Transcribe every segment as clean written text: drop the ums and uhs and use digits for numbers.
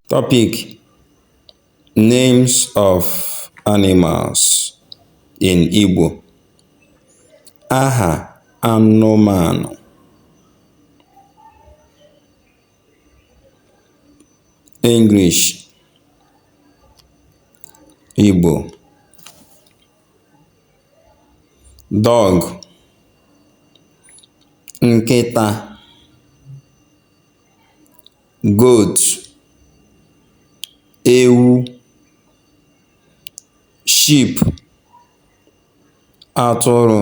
Topic: Names of animals in Igbo. Aha anụmanụ. English, Igbo. Dog, nkịta. Goat, ewu. Sheep, atụrụ.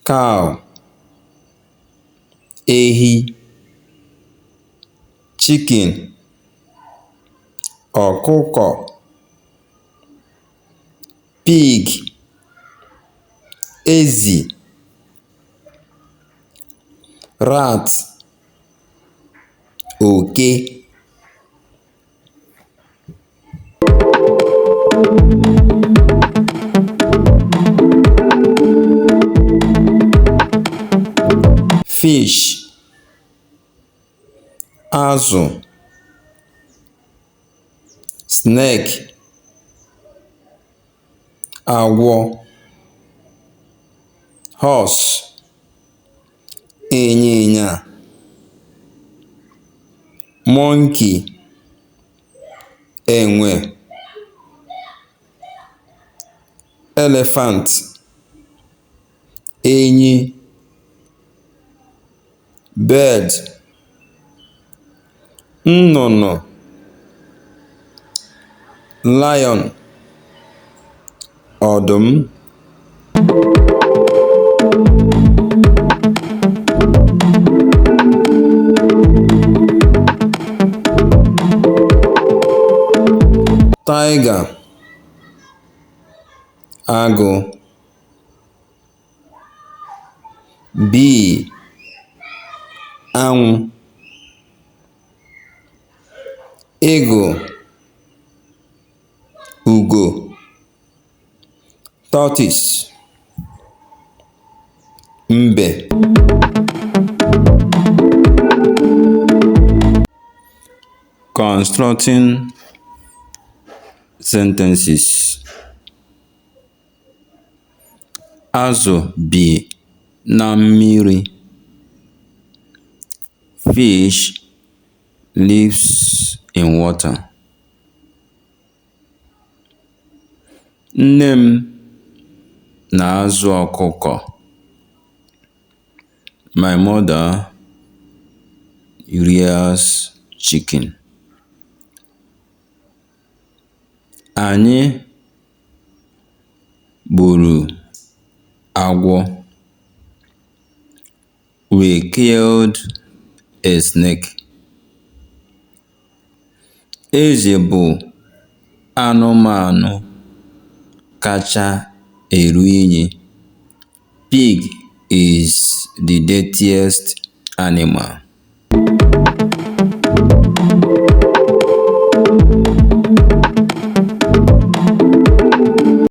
Cow, ehi. Chicken, ọkụkọ. Pig, ezi. Rat, oke. Fish, azụ. Snake, agwọ. Horse, ịnyịnya. Monkey, enwe. Elephant, enyi. Bird, nnụnụ. Lion, ọdụm. Tiger, agụ. Bee, anwụ. Eagle, ugo. Tortoise, mbe. Constructing sentences. Azụ bi na mmiri. Fish lives in water. Nne m na-azụ ọkụkọ. My mother rears chicken. Anyị gburu agwọ. We killed a snake. Ezi bụ anụmanụ kacha eru unyi. Pig is the dirtiest animal.